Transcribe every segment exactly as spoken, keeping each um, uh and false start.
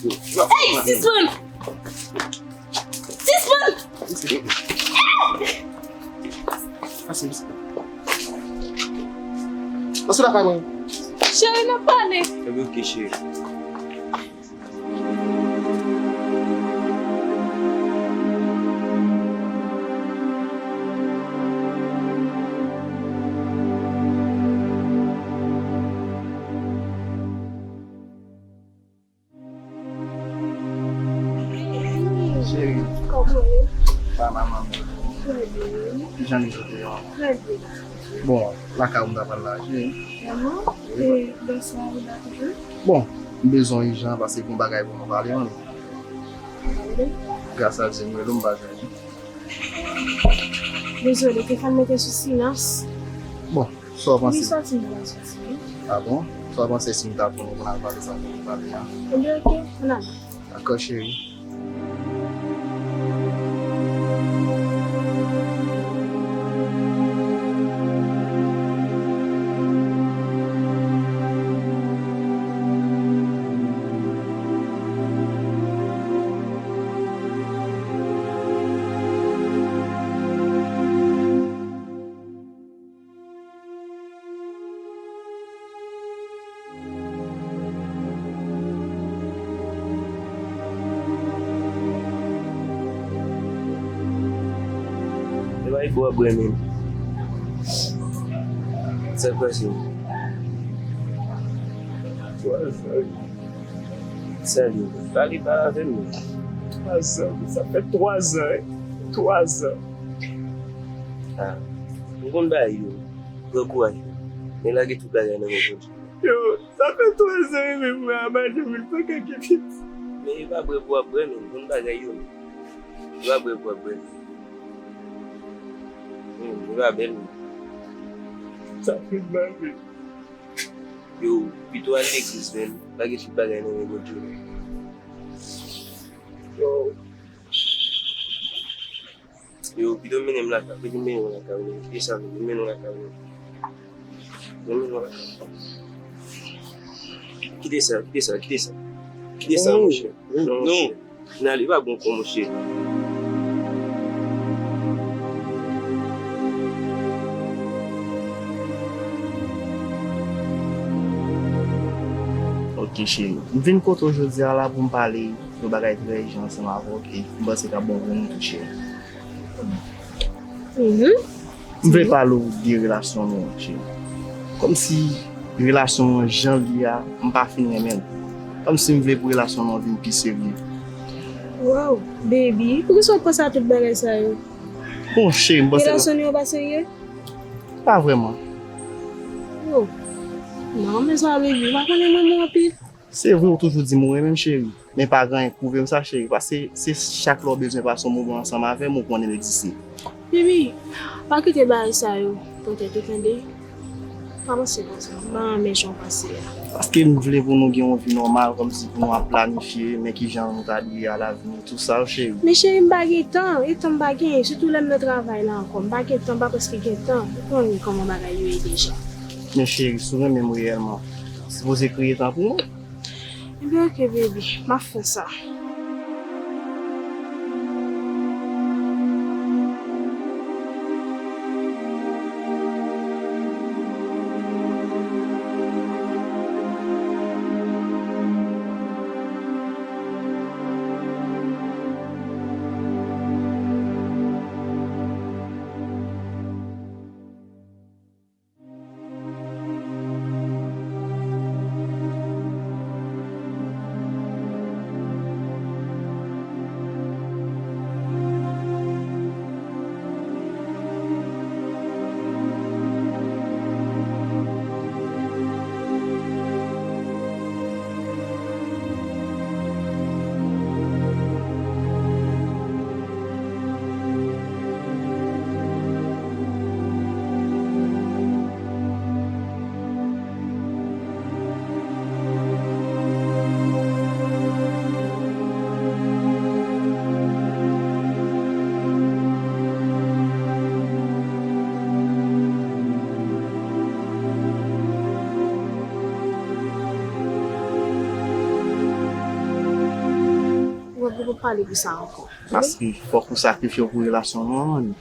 Ey, sispann! Sispann! Pase, pase. Pase lakay mwen. Cheri, n ap pale. Ebyen, oke, cheri. Cheri. Kòman w ye? Ba manman m. Trè byen. Kijan li sot yo? Trè byen. Bon, lakay ou m ta pral la, cheri. Vrèman? Wi. E lè sa ou la toujou? Bon, m bezwen w ijan paske gon bagay pou nou pale, manmi. Pale? Gras a Dye, m rele w, m pa jwenn ou. Dezole, te fè m mete sou silans. Bon, sa w panse? Wi, sòti m pral sòti, wi. A bon? Sa w panse si m ta tounen pou n al pale sa pou nou pale a? Ebyen, oke, ann ale. Dakò, cheri. E pa bwè w ap bwè menm. Sa k pase? Twa zan. Sa li? Pale, pale avè m non. Twa zan. Sa fè twa zan, wi. Twa zan. Ah, m konn bagay yo. Pran kouraj ou. Men lage tout bagay nan men Bondye. Yo, sa fè twa zan wi, men mwen a madanm li pa ka gen pitit. Men e pa bwè pou w ap bwè, men bon bagay yo, men. E pa bwè pou w ap bwè, men. Hmm, e pa bèl, men. Sa fè mal, men. Yo, pito al legliz, men. Lage tout bagay nan men Bondye, men. Yo. Yo, pito mennen m lakay, pito mennen w lakay ou menm. Kite sa, mennen w lakay ou menm. Mennen w lakay. Kite sa, kite sa, kite sa. Kite sa, monchè. Non, non. Monchè. N ale, pa bon kò, monchè. Ok, cheri. M vin kote w jodi a la pou m pale yon bagay trè ijan ansanm avè w, e m panse k ap bon pou nou tou, cheri. Mhm. M vle pale w de relasyon nou an, cheri. Kòmsi relasyon an jan l ye a, m pa fin renmen l. Kòmsi m vle pou relasyon nou an vin pi serye. Wow, baby, poukisa w panse a tout bagay sa yo? Bon, cheri, m panse. Relasyon nou an pa serye? Pa vrèman. Oh. Non, men sa, baby, m pa konnen mwen, mwen anpil. Se vre, ou toujou di m ou renmen m, cheri. Men pa gen anyen k pwouve m sa, cheri. Paske se chak lè w bezwen pase yon moman ansanm avè m, ou konnen m egziste. Bibi, pa kite bagay sa yo pran tèt ou, tande. Pa panse konsa. M pa renmen jan w panse a. Paske m vle pou nou gen yon vi nòmal, kòmsi pou nou ap planifye, men kijan nou ta dwe alavni, tout sa yo, cheri. Men cheri, m pa gen tan. E tan m pa gen, sitou lè m nan travay la ankò. M pa gen tan, m pa prèske gen tan. Ou konnen kòman bagay yo ye deja. Men cheri, si w renmen m reyèlman, ou sipoze kreye tan pou mwen. Ebyen, oke, baby. M ap fè sa. Pou pale pou sa ankò. Paske fòk ou sakrifye w pou relasyon nou an, manmi.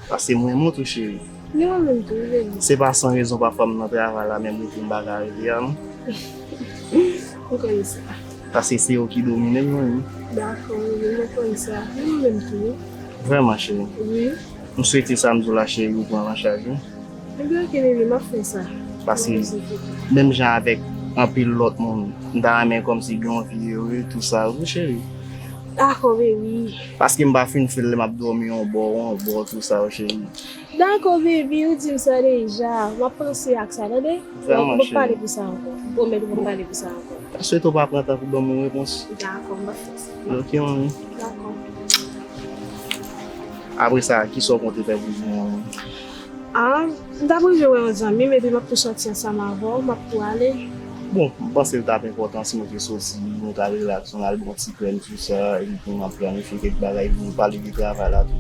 Paske m renmen w tou, cheri. Li renmen m tou, wi, baby. Se pa san rezon pafwa m nan travay la, men m rete m pa ka rete a, non. M konn sa. Paske se yo ki domine m, manmi. Dakò, wi, mwen konn sa. Li renmen m tou, wi. Vrèman, cheri. Wi. M swete sa m di w la, cheri, ou pran l an chaj, wi. Ebyen, oke, baby, m ap fè sa. Paske menm jan avèk anpil lòt moun, m ta renmen kòmsi gen yon vi ere, tou sa, wi, cheri. Dakò, baby. Paske m pa fin fè l lè m ap dòmi yon bò, yon bò, tou sa, wi, cheri. Dakò, baby, ou di m sa deja. M ap panse ak sa, tande? Vrèman, cheri. M ap pale pou sa ankò. M pwomèt ou m ap pale pou sa ankò. M swete w pa pran tan pou ban m yon repons. Dakò, m ap fè sa. Oke, manmi. Dakò. Apre sa, kisa w konte fè pou jounen an? Ah, m t ap rive wè yon zanmi m, epi m ap tou sòti ansanm avè w, m ap tou ale. Bon, m panse l t ap enpòtan si nou te soti, nou t al rilaks, nou al bwè yon ti krèm, tou sa, epi pou n ap planifye kèk bagay, epi nou pale de travay la tou.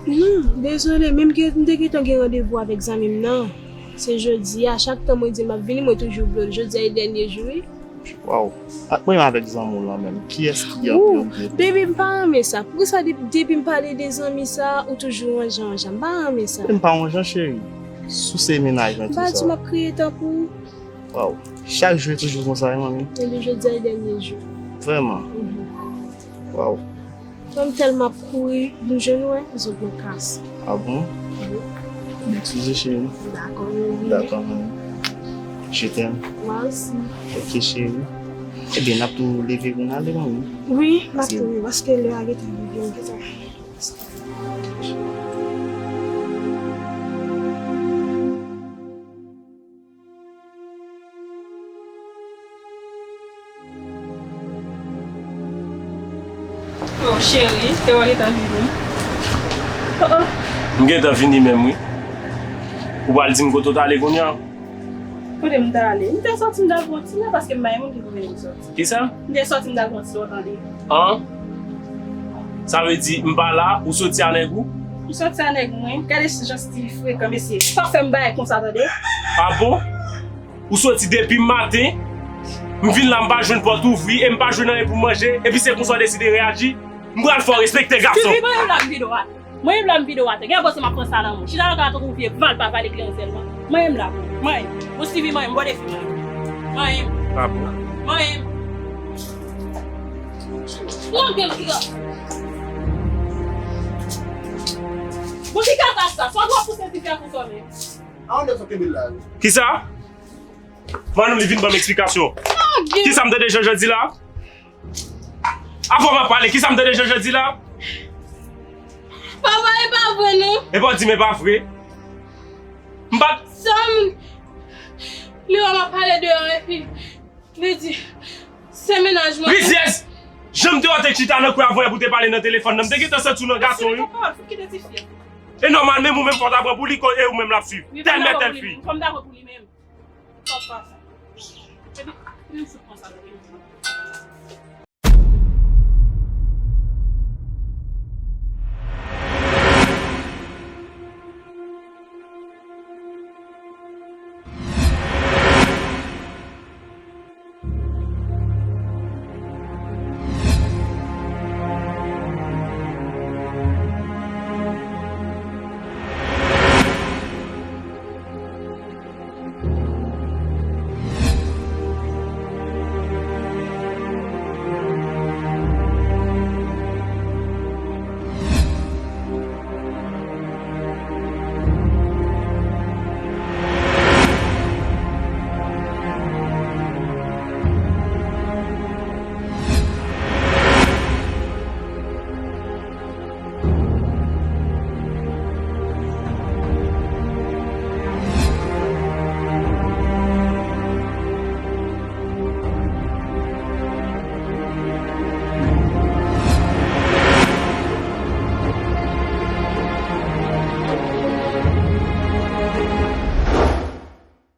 Non, dezole, men m gen, m te gentan gen randevou avèk zanmi m nan. Se jodi a, chak tan mwen di l m ap vini, mwen toujou bliye l. Jodi a e dènye jou, wi. Waw. Ak mwen avèk zanmi w lan menm. Kiyès ki gen anpil anpil? Baby, m pa renmen sa. Poukisa de- depi m pale de zanmi sa, ou toujou anja anja? M pa renmen sa. M pa anja, cheri. Si w se mennaj mwen, tou sa. M pa di m ap kriye tanpou. Waw. Chak jou e toujou konsa, wi, manmi. Ebyen, jodi a e dènye jou. Vrèman? Mhm. Waw. Kòm tèlman ap kouri, nou jwenn wè, zòt nan klas. Ah bon? Wi. Eskize, cheri. Dakò, wi. Dakò, manmi. Je t'aime. Mwen osi. Oke, cheri. Ebyen, n ap tou leve pou n ale, manmi. Wi, n ap tou, wi, paske lè a gentan rive, m gentan. Oh, cheri, te wè w gentan vini. Oh, oh. M gentan vini menm, wi. Ou pral di m kote w t ale kounye a? Kote m t ale? M te sòti, m t al pran ti la, paske m pa yon moun ki konn sòti. Kisa? M te sòti, m t al pran ti la, w tande. An? Sa vle di, m pa la, ou soti a nèg ou? M soti a nèg mwen. Gade jan Steve frekan, mesye. Pa fè m bagay konsa, tande. Ah bon? Ou soti depi maten, m vin la, m pa jwenn pòt ouvri, e m pa jwenn anyen pou m manje, epi se konsa w deside reyaji? M pral fè w respekte, gason. Steve, mwen menm la, m vide w atè. Mwen menm la, m vide w atè. Gen bò se m ap pran sa nan men w. Chita la tankou vye valpa vale kleren sèlman. Mwen menm la. Mwen menm. Bon, Steve, mwen menm, bon defi, mwen menm. Mwen menm. Ah bon? Mwen menm. Mwen gen ki bon, ki kaka sa? Sa w ap pouse ti fè konsa menm? A, on nèg sa kenbe la. Kisa? Manmi, li vin ban m eksplikasyon. Kisa m tande Jean-Jean di la? Avan m ap pale, kisa m tande Jean-Jean di la? Papa, e pa vre, non. E pa w di m e pa vre. M pa t Sa m, li wè m ap pale deyò, epi li di, se mennaj mwen. Rizyèz! Jan m te wè w te chita nan kwen avan yè pou w te pale nan telefòn nan, m te gentan santi w nan gason, wi. Papa, fout kite ti fi a. E nòmal, menm ou menm fò w ta pran pou li, e ou menm l ap swiv. Tèl mè, tèl fi. Fò m ta pran pou li menm. Papa. Epi, li m fout konsa nan telefòn.